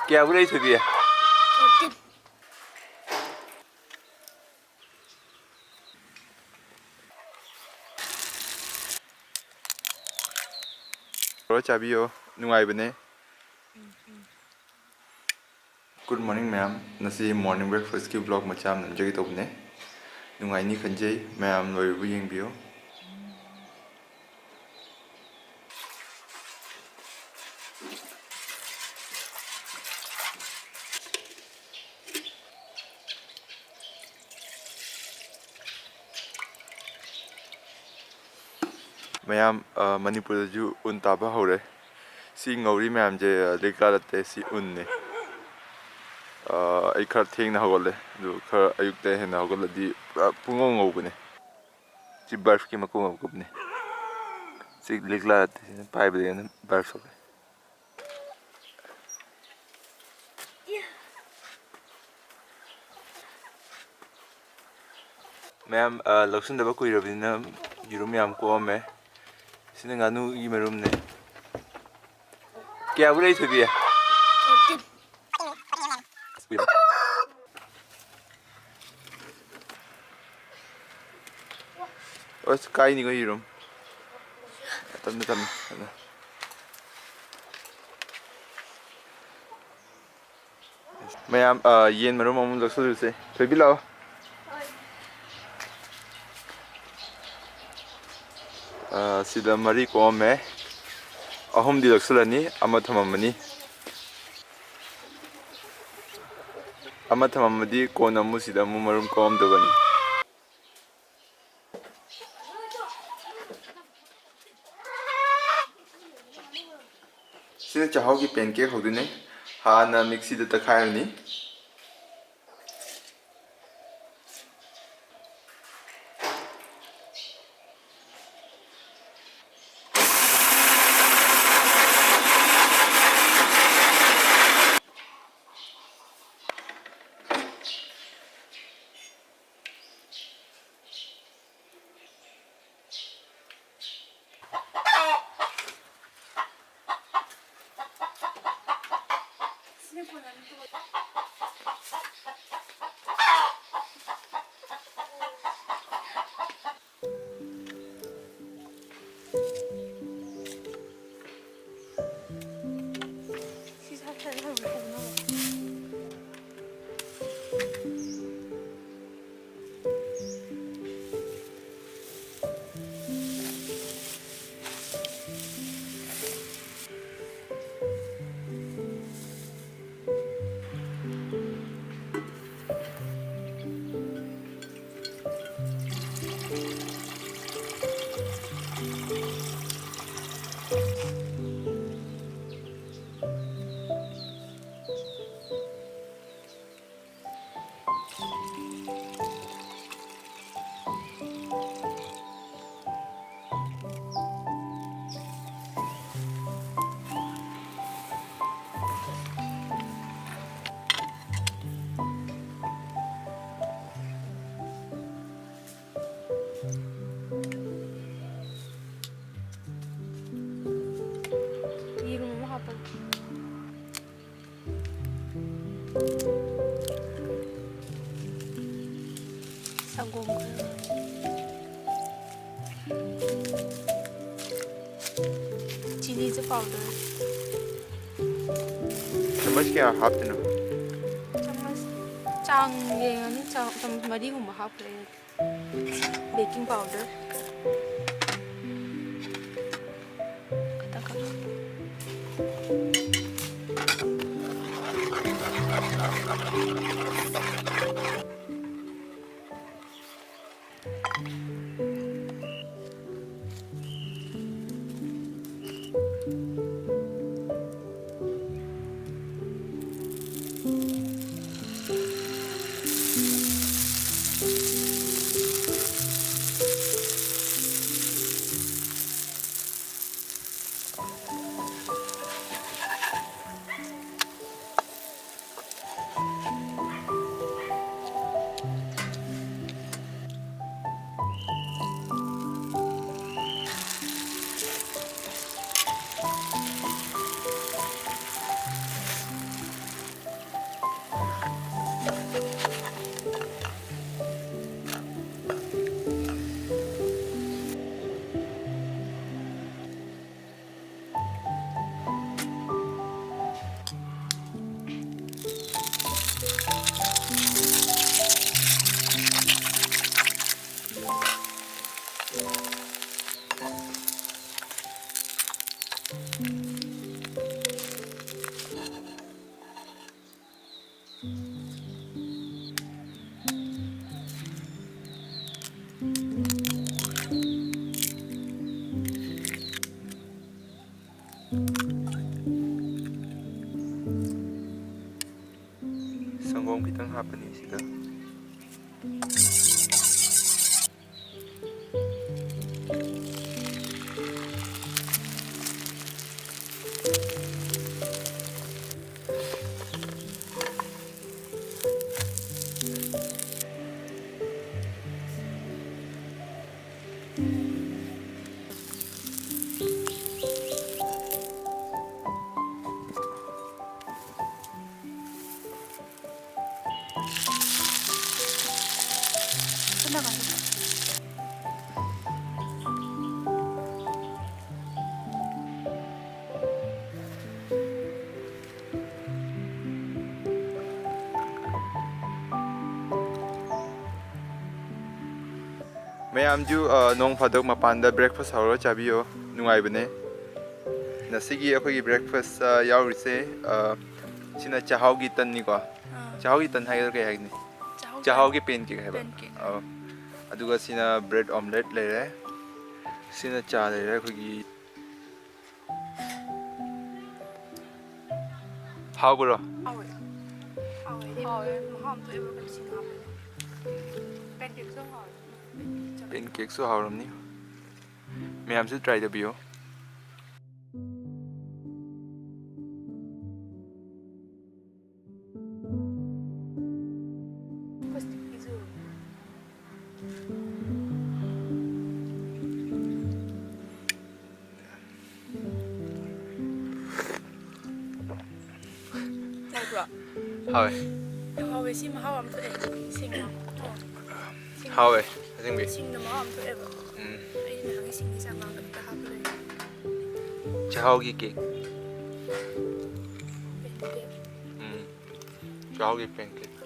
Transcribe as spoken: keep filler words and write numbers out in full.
ꯀꯌꯥꯕꯨ ꯂꯩ, ꯊꯣꯏꯕꯤ? ꯂꯣꯏ ꯆꯥꯕꯤꯌꯣ, ꯅꯨꯡꯉꯥꯏꯕꯅꯦ꯫ Good morning ꯃꯌꯥꯝ, ꯉꯁꯤ morning breakfastꯀꯤ vlog ꯃꯆꯥ ꯑꯃ ꯅꯝꯖꯒꯦ ꯇꯧꯕꯅꯦ꯫ ꯅꯨꯡꯉꯥꯏꯅꯤ ꯈꯟꯖꯩ, ꯃꯌꯥꯝ ꯂꯣꯏꯕ ꯌꯦꯡꯕꯤꯌꯨ꯫ ꯃꯌꯥꯝ, ꯑ, ꯃꯅꯤꯄꯨꯔꯗꯁꯨ ꯎꯟ ꯇꯥꯕ ꯍꯧꯔꯦ꯫ ꯁꯤ ꯉꯧꯔꯤ ꯃꯌꯥꯝꯁꯦ, ꯑ, ꯂꯤꯛꯂꯥ ꯅꯠꯇꯦ, ꯁꯤ ꯎꯟꯅꯦ꯫ ꯑ, ꯑꯩ ꯈꯔ ꯊꯦꯡꯅ ꯍꯧꯒꯠꯂꯦ, ꯑꯗꯨ ꯈꯔ ꯑꯌꯨꯛꯇ ꯍꯦꯟꯅ ꯍꯧꯒꯠꯂꯗꯤ ꯄꯨꯔꯥ ꯄꯨꯡꯉꯧ ꯉꯧꯕꯅꯦ꯫ ꯁꯤ ꯕꯔꯐꯀꯤ ꯃꯀꯨꯞ ꯃꯀꯨꯞꯅꯦ꯫ ꯁꯤ ꯂꯤꯛꯂꯥ ꯅꯠꯇꯦ, ꯁꯤꯅ ꯄꯥꯏꯕꯗꯒꯤ ꯑꯗꯨꯝ ꯕꯔꯐ ꯊꯣꯛꯂꯛꯑꯦ꯫ ꯃꯌꯥꯝ, ꯑ, ꯂꯧꯁꯤꯟꯗꯕ ꯀꯨꯏꯔꯕꯅꯤꯅ ꯌꯦꯔꯨꯝ ꯌꯥꯝ ꯀꯣꯛꯑꯝꯃꯦ꯫ ꯁꯤꯅ ꯉꯥꯅꯨꯒꯤ ꯃꯔꯨꯝꯅꯦ꯫ ꯀꯌꯥꯕꯨ ꯂꯩ, ꯊꯣꯏꯕꯤ? ꯑꯁ, ꯀꯥꯏꯅꯤꯀꯣ ꯌꯦꯔꯨꯝ꯫ ꯇꯞꯅ, ꯇꯞꯅ, ꯇꯞꯅ꯫ ꯃꯌꯥꯝ, ꯑ, ꯌꯦꯟ ꯃꯔꯨꯝ ꯑꯃꯨꯛ ꯂꯧꯁꯤꯜꯂꯨꯁꯦ꯫ ꯊꯣꯏꯕꯤ, ꯂꯥꯛꯑꯣ꯫ ꯑ, ꯁꯤꯗ ꯃꯔꯤ ꯀꯣꯛꯑꯝꯃꯦ꯫ ꯑꯍꯨꯝꯗꯤ ꯂꯧꯁꯤꯜꯂꯅꯤ, ꯑꯃ ꯊꯝꯃꯝꯃꯅꯤ꯫ ꯑꯃ ꯊꯝꯃꯝꯃꯗꯤ ꯀꯣꯟꯅ ꯑꯃꯨꯛ ꯁꯤꯗ ꯑꯃꯨꯛ ꯃꯔꯨꯝ ꯀꯣꯛꯑꯝꯗꯕꯅꯤ꯫ ꯁꯤꯅ ꯆꯥꯛꯍꯥꯎꯒꯤ pancake ꯍꯧꯗꯣꯏꯅꯦ꯫ ꯍꯥꯟꯅ ꯃꯤꯛꯁꯤꯗ ꯇꯛꯈꯥꯏꯔꯅꯤ꯫ ꯁꯤꯅ ꯌꯦꯔꯨꯝ ꯑꯃ ꯍꯥꯞꯄꯒꯦ꯫ ꯁꯪꯒꯣꯝ ꯈꯔ꯫ ꯆꯤꯅꯤꯁꯨ powder꯫ ꯆꯥꯃꯁ ꯀꯌꯥ ꯍꯥꯞꯇꯣꯏꯅꯣ? ꯆꯥꯃꯁ ꯆꯥꯡ ꯌꯦꯡꯉꯅꯤ, ꯆꯥ-, ꯆꯥꯃꯁ ꯃꯔꯤꯒꯨꯝꯕ ꯍꯥꯞꯈ꯭ꯔꯦ꯫ Baking powder꯫ ꯈꯤꯇꯪꯈꯛ꯫ ꯈꯤꯇꯪ ꯍꯥꯞꯄꯅꯤ ꯁꯤꯗ꯫ ꯃꯌꯥꯝꯁꯨ, ꯑ, ꯅꯣꯡ ꯐꯥꯗꯣꯛ ꯃꯄꯥꯟꯗ breakfast ꯍꯧꯔꯒ ꯆꯥꯕꯤꯌꯣ, ꯅꯨꯡꯉꯥꯏꯕꯅꯦ꯫ ꯉꯁꯤꯒꯤ ꯑꯩꯈꯣꯏꯒꯤ breakfast, ꯑ, ꯌꯥꯎꯔꯤꯁꯦ, ꯑ, ꯁꯤꯅ ꯆꯥꯛꯍꯥꯎꯒꯤ ꯇꯟꯅꯤꯀꯣ꯫ ꯑꯥ꯫ ꯆꯥꯛꯍꯥꯎꯒꯤ ꯇꯟ ꯍꯥꯏꯒꯗ꯭ꯔꯥ ꯀꯩ ꯍꯥꯏꯒꯅꯤ? ꯆꯥꯛꯍꯥꯎ ꯆꯥꯛꯍꯥꯎꯒꯤ pancake ꯍꯥꯏꯕ? Pancake꯫ ꯑꯧ꯫ ꯑꯗꯨꯒ ꯁꯤꯅ bread omelette ꯂꯩꯔꯦ꯫ ꯁꯤꯅ ꯆꯥ ꯂꯩꯔꯦ ꯑꯩꯈꯣꯏꯒꯤ꯫ ꯍꯥꯎꯕ꯭ꯔꯣ? ꯍꯥꯎꯋꯦ꯫ ꯍꯥꯎꯋꯦ꯫ ꯍꯥꯎꯋꯦ꯫ ꯃꯍꯥꯎ ꯑꯃ ꯊꯣꯛꯑꯦꯕ ꯀꯩꯅꯣ ꯁꯤꯡ ꯍꯥꯞꯄꯗꯣ꯫ Pancakeꯁꯨ ꯍꯥꯎꯋꯦ꯫ Pancakeꯁꯨ ꯍꯥꯎꯔꯝꯅꯤ꯫ ꯃꯌꯥꯝꯁꯨ try ꯇꯧꯕꯤꯌꯣ꯫ ꯍꯥꯎꯕ꯭ꯔꯣ? ꯍꯥꯎꯋꯦ꯫ ꯌꯥꯝ ꯍꯥꯎꯋꯦ꯫ ꯁꯤ ꯃꯍꯥꯎ ꯑꯃ ꯊꯣꯛꯑꯦ꯫ ꯁꯤꯡꯅ꯫ ꯁꯤꯡ-꯫ ꯍꯥꯎꯋꯦ, ꯑꯁꯦꯡꯕꯩ꯫ ꯁꯤꯡꯅ ꯃꯍꯥꯎ ꯑꯃ ꯊꯣꯛꯑꯦꯕ꯫ ꯎꯝ꯫ ꯑꯩ ꯅꯍꯥꯟꯒꯩ ꯁꯤꯡꯁꯦ ꯆꯥꯡ ꯃꯥꯡꯗ ꯍꯥꯞꯄ ꯂꯩ꯫ ꯆꯥꯛꯍꯥꯎꯒꯤ cake꯫ Pancake꯫ ꯎꯝ꯫ ꯆꯥꯛꯍꯥꯎꯒꯤ pancake꯫